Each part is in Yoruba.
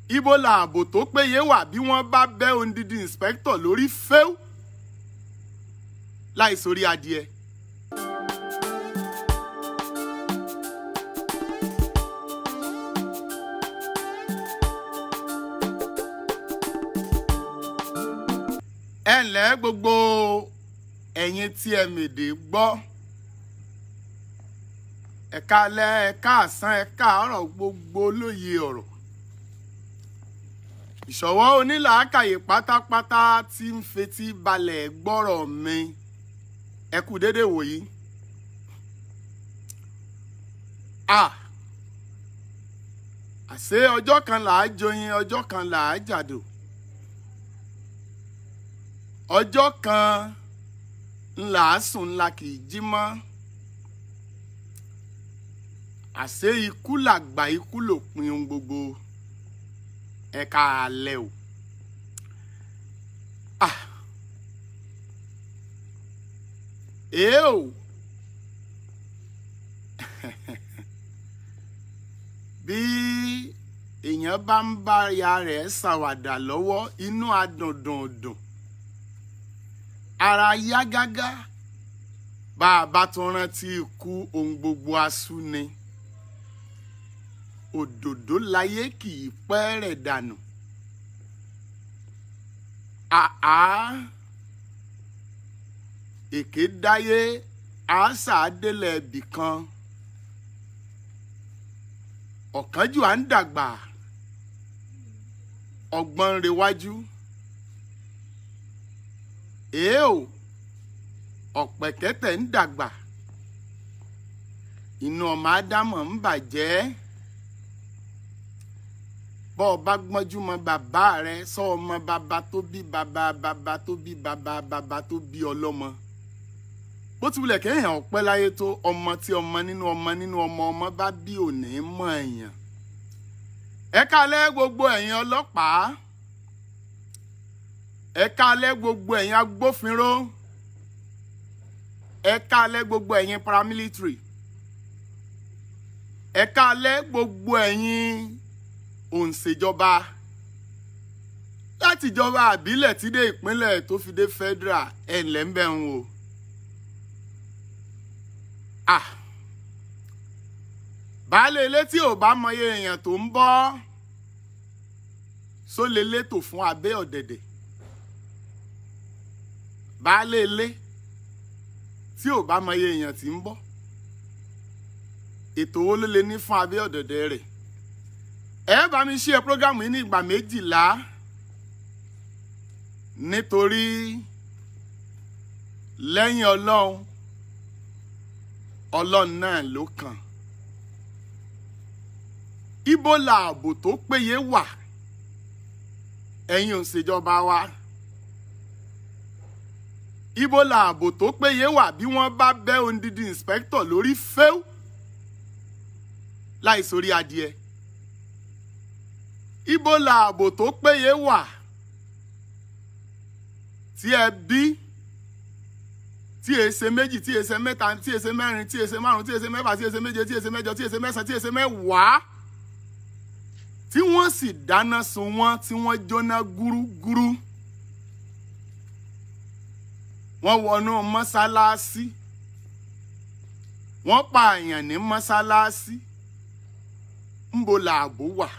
Ibo lààbò tó péye wà bí wọ́n bá bẹ́ odidi inspector lórí fẹ́ù láì sórí adìẹ? Ẹ ǹlẹ́ gbogbo ẹ̀yin tí ẹ mèdè gbọ́, ẹ káalẹ́, ẹ káàsán, ẹ káàárọ̀, gbogbo olóye ọ̀rọ̀ ìṣọ̀wọ́ onílàákàyè pátápátá tí ń fetí balẹ̀ gbọ́rọ̀ mi, ẹ kú dédé wòyí. À àṣé ọjọ́ kan là á joyin, ọjọ́ kan là á jàdò, ọjọ́ kan ńlá á sùn ńlá kì í jí mọ́. Àṣé ikú làgbà, ikú lòpin ohun gbogbo. Ẹ káalẹ́ o. Ah, èé o, bí èèyàn bá ń bá ya rẹ̀ ṣàwàdà lọ́wọ́, inú adùndùndùn, ara yá gágá. Bá a bá tún rántí ikú, ohun gbogbo aṣú ni. Òdòdó láyé kì í pẹ́ rẹ̀ dànù. Àá èké dáyé, àásà délẹ̀ ibì kan. Ọ̀kánjúà ń dàgbà, ọgbọ́n ń rewájú. Èé o, ọ̀pẹ̀kẹ́tẹ̀ ń dàgbà, inú ọmọ ádámọ̀ ń bàjẹ́. Bọ́ ọ bá gbọ́njú mọ bàbá rẹ, sọ ọmọ bàbá tó bí bàbá bàbá tó bí bàbá bàbá tó bí ọlọ́mọ. Bó ti wulẹ̀ kéèyàn ọ̀pẹ́ láyé tó, ọmọ tí ọmọ nínú ọmọ nínú ọmọ ọmọ bá bí òní mọ̀ èèyàn. Ẹ káalẹ́ gbogbo ẹ̀yin ọlọ́pàá, ẹ káalẹ́ gbogbo ẹ̀yin agbófinró, ẹ káalẹ́ gbogbo ẹ̀yin paramilitary, ẹ káalẹ́ gbogbo ẹ̀yin òǹṣèjọba, láti ìjọba àbílẹ̀ tí dé ìpínlẹ̀ tó fi dé federal. Ẹ̀ ǹlẹ́ ń bẹ̀ ń wò. Ah, baálé ilé tí ò bá mọye èèyàn tó ń bọ́ sólè létò fún abẹ́ ọ̀dẹ̀dẹ̀. Baálé ilé tí ò bá mọye èèyàn tí ń bọ́, ètò wo ló lè ní fún abẹ́ ọ̀dẹ̀dẹ̀ rẹ̀? Ẹ bá mi ṣe prógámù yìí ní ìgbà 12, nítorí lẹ́yìn Ọlọ́run, Ọlọ́run náà ló kàn. Ibo lààbò tó péye wà, ẹ̀yin òǹṣèjọba wa? Ibo lààbò tó péye wà bí wọ́n bá bẹ́ odidi inspector lórí fẹ́ù láì sórí adìẹ? Ibo lààbò tó péye wà tí ẹ bí tí è ṣe méjì, tí è ṣe mẹ́ta, tí è ṣe mẹ́rin, tí è ṣe márùn, tí è ṣe mẹ́fà, tí è ṣe méje, tí è ṣe mẹ́jọ, tí è ṣe mẹ́sàn, tí è ṣe mẹ́wàá, tí wọ́n sì dáná sun wọ́n, tí wọ́n jóná gúrúgúrú? Wọ́n wọnú mọ́sálásí, wọ́n pààyàn ní mọ́sálásí. Ńbo làbò wà?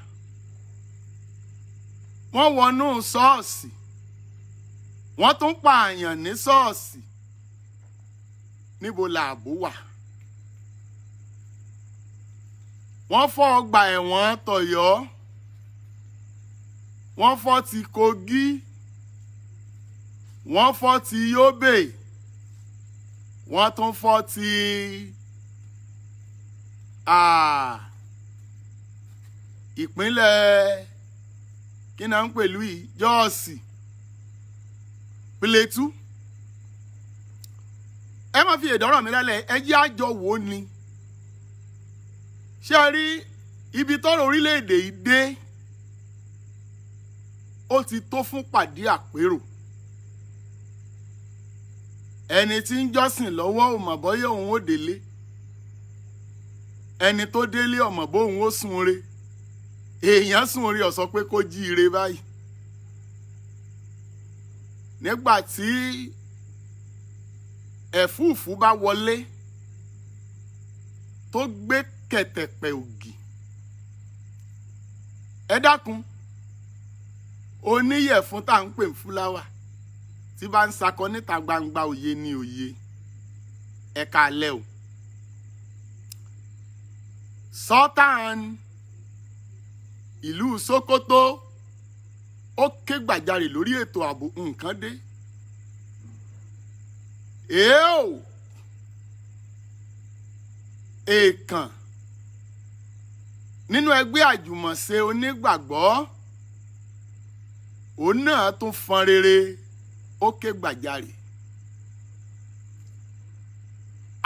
Wọ́n wọnú ṣọ́ọ̀ṣì, wọ́n tún pààyàn ní ṣọ́ọ̀ṣì. Níbo làbò wà? Wọ́n fọ́ ọgbà ẹ̀wọ̀n tọ̀yọ́, wọ́n fọ́ ti Kogi, wọ́n fọ́ ti Yobe, wọ́n tún fọ́ ti ìpínlẹ̀ kí náà ń pèlú yìí, Jọ́ọ̀sì, Plateau. Ẹ má fi èdè ọ̀rọ̀ mi lálẹ́, ẹ jẹ́ àjọ wò ó ni. Ṣé ẹ rí ibi tọ́rọ̀ orílẹ̀-èdè yìí dé? Ó ti tó fún pàdé àpérò. Ẹni tí ń jọ́sìn lọ́wọ́ ò mọ̀ bọ́yá òun ó délé, ẹni tó délé ò mọ̀ bóun ó sun re. Èèyàn sùn orí ọ̀sọ́ pé kó jí ire báyìí. Nígbà tí ẹ̀fúùfù bá wọlé tó gbé kẹ̀tẹ̀pẹ̀ ògì, ẹ dákun, oníyẹ̀fun tá à ń pè ní fúláwà tí bá ń sakọ níta gbangba, òye ni òye. Ẹ káalẹ́ o. Sultan ìlú Sokoto ó ké gbàjarè lórí ètò ààbò. Nǹkan dé èèó. Èèkàn nínú ẹgbẹ́ àjùmọ̀ṣe onígbàgbọ́, òun náà tún fọn rere, ó ké gbàjarè.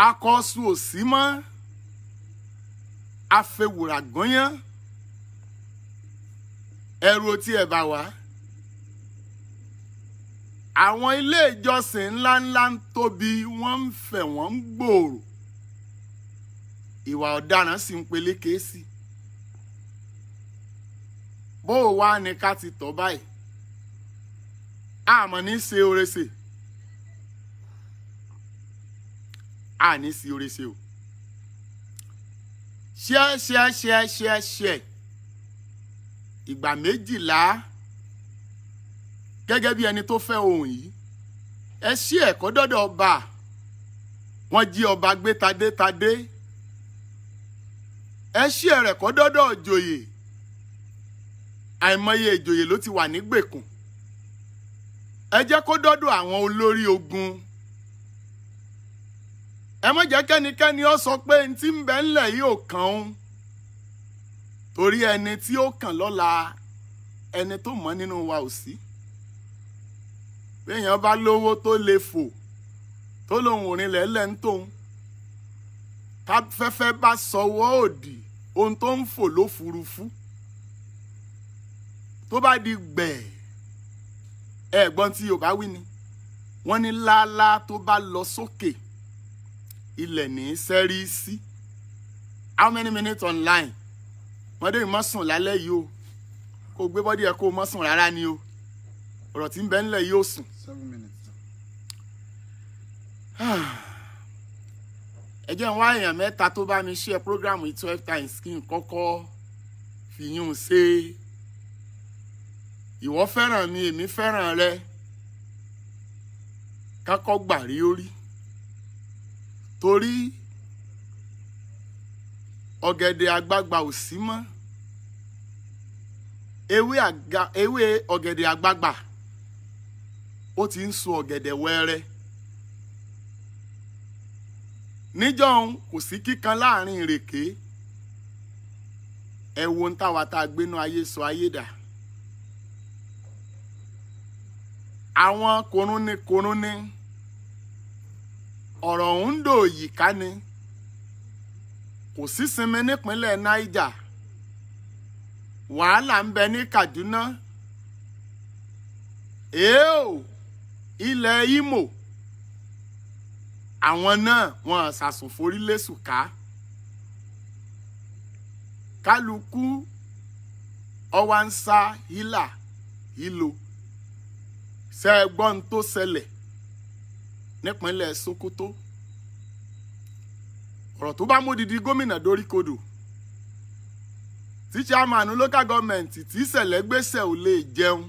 Akọ́sù òsì mọ́ afewùrà gányán, ẹrù otí ẹ̀ bá wá. Àwọn ilé ìjọsìn ńláńlá ń tóbi, wọ́n ń fẹ̀, wọ́n ń gbòòrò, ìwà ọ̀daràn sì ń peléke sí. Bó o wá ní ká ti tọ́ báyìí, àmọ́ ní ṣe oore ṣe, àní sí oore ṣe o. Ṣẹ́ ṣẹ́ ṣẹ́ ṣẹ́ ṣẹ́ ìgbà 12 gẹ́gẹ́ bí ẹni tó fẹ́ ohun yìí. Ẹ ṣí ẹ̀kọ́ dọ́dọ̀ ọba. Wọ́n jí ọba gbé tadétadé. Ẹ ṣí ẹ̀rẹ̀kọ́ dọ́dọ̀ ìjòyè. Àìmọye ìjòyè ló ti wà nígbèkùn. Ẹ jẹ́ kó dọ́dọ̀ àwọn olórí ogun. Ẹ má jẹ́ kẹ́nikẹ́ni ó sọ pé n tí ń bẹ ńlẹ̀ yìí ò kàn òun, torí ẹni tí ó kàn lọ́la, ẹni tó mọ̀ nínú wa ò sí. Béèyàn bá lówó tó lè fò, tó lóun òrin lẹ́lẹ́ ń tóun, táfẹ́fẹ́ bá sọwọ́ òdì, ohun tó ń fò lófurufú, tó bá di gbẹ̀ẹ́, ẹ̀gbọ́n tí Yorùbá wí ni, wọ́n ní lálá tó bá lọ sókè, ilẹ̀ ní sẹ́rí sí. How many minutes online? Wọ́n dé ìmọ̀ sùn lálẹ́ yìí o. Kó gbé body ẹ̀, kó o mọ̀ sùn rárá ni o. Ọ̀rọ̀ tí ń bẹ ńlẹ̀ yìí ó sùn. 7 minutes. Ẹ jẹ́ n wá èèyàn mẹ́ta tó bá mi share program yìí 12 times, kí n kọ́kọ́ fi yún un ṣe. Ìwọ fẹ́ràn mi, èmi fẹ́ràn rẹ, kákọ́ gbàrí orí, torí ọ̀gẹ̀dẹ̀ àgbagbà ò sí mọ́. Ewé àga ewé ọ̀gẹ̀dẹ̀ àgbagbà, ó ti ń so ọ̀gẹ̀dẹ̀ wẹ́rẹ́. Níjọ́un kò sí kíkan láàrin ìrèké. Ẹ wo ń táwa tá a gbénú ayé sọ ayé dà. Àwọn korúnní korúnní, ọ̀rọ̀ ń dò yìíká ni. Kò sí sinmi nípínlẹ̀ Niger, wàhálà ń bẹ ní Kaduna, èèó ilẹ̀ Imo, àwọn náà wọn ṣàsùn forí lẹ́sùn ká. Kálukú ọwá ń sá hílà hílo. Ṣe é gbọ́n tó ṣẹlẹ̀ nípínlẹ̀ Sokoto? Ọ̀rọ̀ tó bá módìdí gómìnà doríkodò, tí chairman local government tí ìṣẹ̀lẹ̀ gbèsè ò lè jẹun,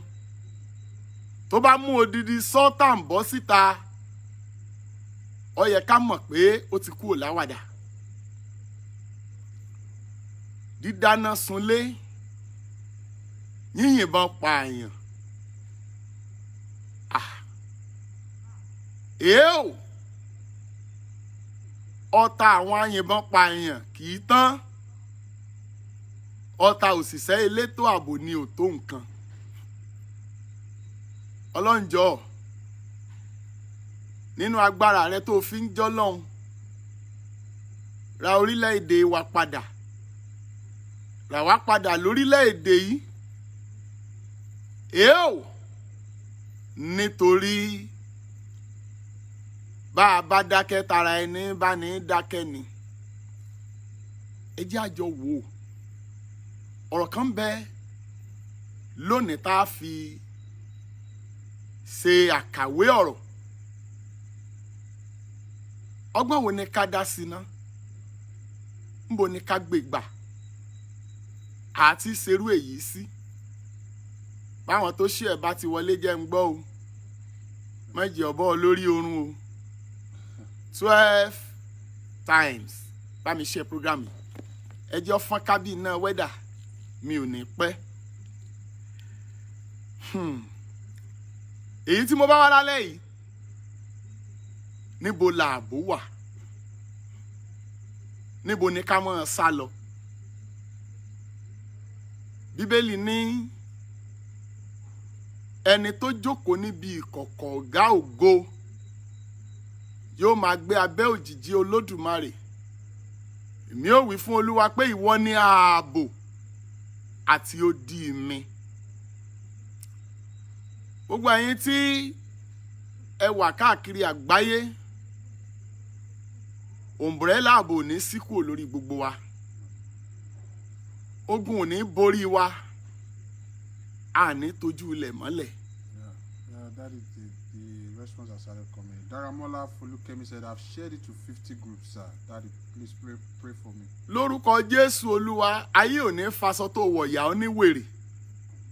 tó bá mú odidi sultan bọ́ síta, ó yẹ ká mọ̀ pé ó ti kúrò láwàdà. Dídáná sunlé, yíyìnbọn pààyàn, èèó ọta àwọn ayìnbọn pààyàn kì í tán. Ọta òṣìṣẹ́ elétò ààbò ni ò tó nǹkan. Ọlọ́njọ́, nínú agbára rẹ tó fi ń jọ́lọ́hun, ra orílẹ̀-èdè wa padà, rà wá padà lórílẹ̀-èdè yìí, èèó nítorí bá a bá dákẹ́, tara ẹni bá ní dákẹ́ ni. Ẹ jẹ́ àjọ wò ó. Ọ̀rọ̀ kan bẹ. Lónìí tá a fi ṣe àkàwé ọ̀rọ̀, ọgbọ́n wo ni ká dá sí ná? Níbo ni ká gbé gbà àti ṣerú èyí sí? Báwọn tó ṣí ẹ̀ bá ti wọlé, jẹ́ ń gbọ́ o. Má jẹ́ ọ̀bọ lórí oorun o. 12 times, bá mi ṣe program yìí. Ẹ jẹ́ fọ́n kábì náà wẹ́dà mi ò ní pẹ́. Èyí tí mo bá wá lálẹ́ yìí, níbo làbò wà? Níbo ni ká máa sá lọ? Bíbélì ní ẹni tó jókòó níbi ìkọ̀kọ̀ Ọ̀gá Ògo yóò máa gbé abẹ́ òjìji Olódùmarè. Èmi ò wí fún Olúwa pé ìwọ ni ààbò àti odi mi. Gbogbo ẹ̀yin tí ẹ wà káàkiri àgbáyé, umbrella ààbò ò ní sí kúrò lórí gbogbo wa. Ogun ò ní borí wa, àní tójú ilẹ̀ mọ́lẹ̀. Yeah, that is the response that started coming. Daramola Folukemi said, "I've shared it to 50 groups, sir. Daddy, please pray, pray for me." Lórúkọ Jésù Olúwa, ayé ò ní faṣọ tó wọ̀ yà ó ní wèrè.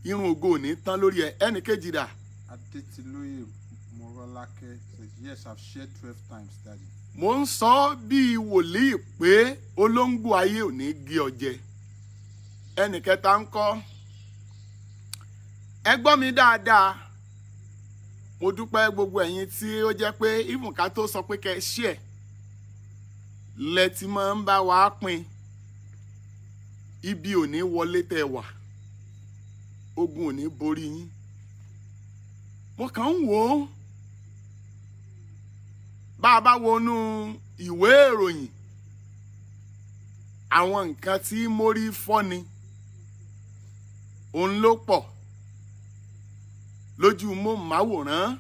Irun ògo ò ní tán lórí ẹ. Ẹnì kejì dà? Adetiloye Morolake says, "Yes, I've shared 12 times, Daddy." Mo ń sọ ọ́ bíi wòlíì pé olóńgbò ayé ò ní gé ọ jẹ. Ẹnì kẹta ń kọ́? Ẹ gbọ́ mi dáadáa. Mo dúpẹ́ gbogbo ẹ̀yin tí ó jẹ́ pé even ká tó sọ pé kẹ́ ẹ share lẹ ti máa ń bá wa pín. Ibi ò ní wọlé tẹ́ wà, ogun ò ní borí yín. Mo kàn ń wò ó, bá a bá wọnú ìwé ìròyìn, àwọn nǹkan tí mórí fọ́ni òun ló pọ̀ lójú móhùnmáwòrán.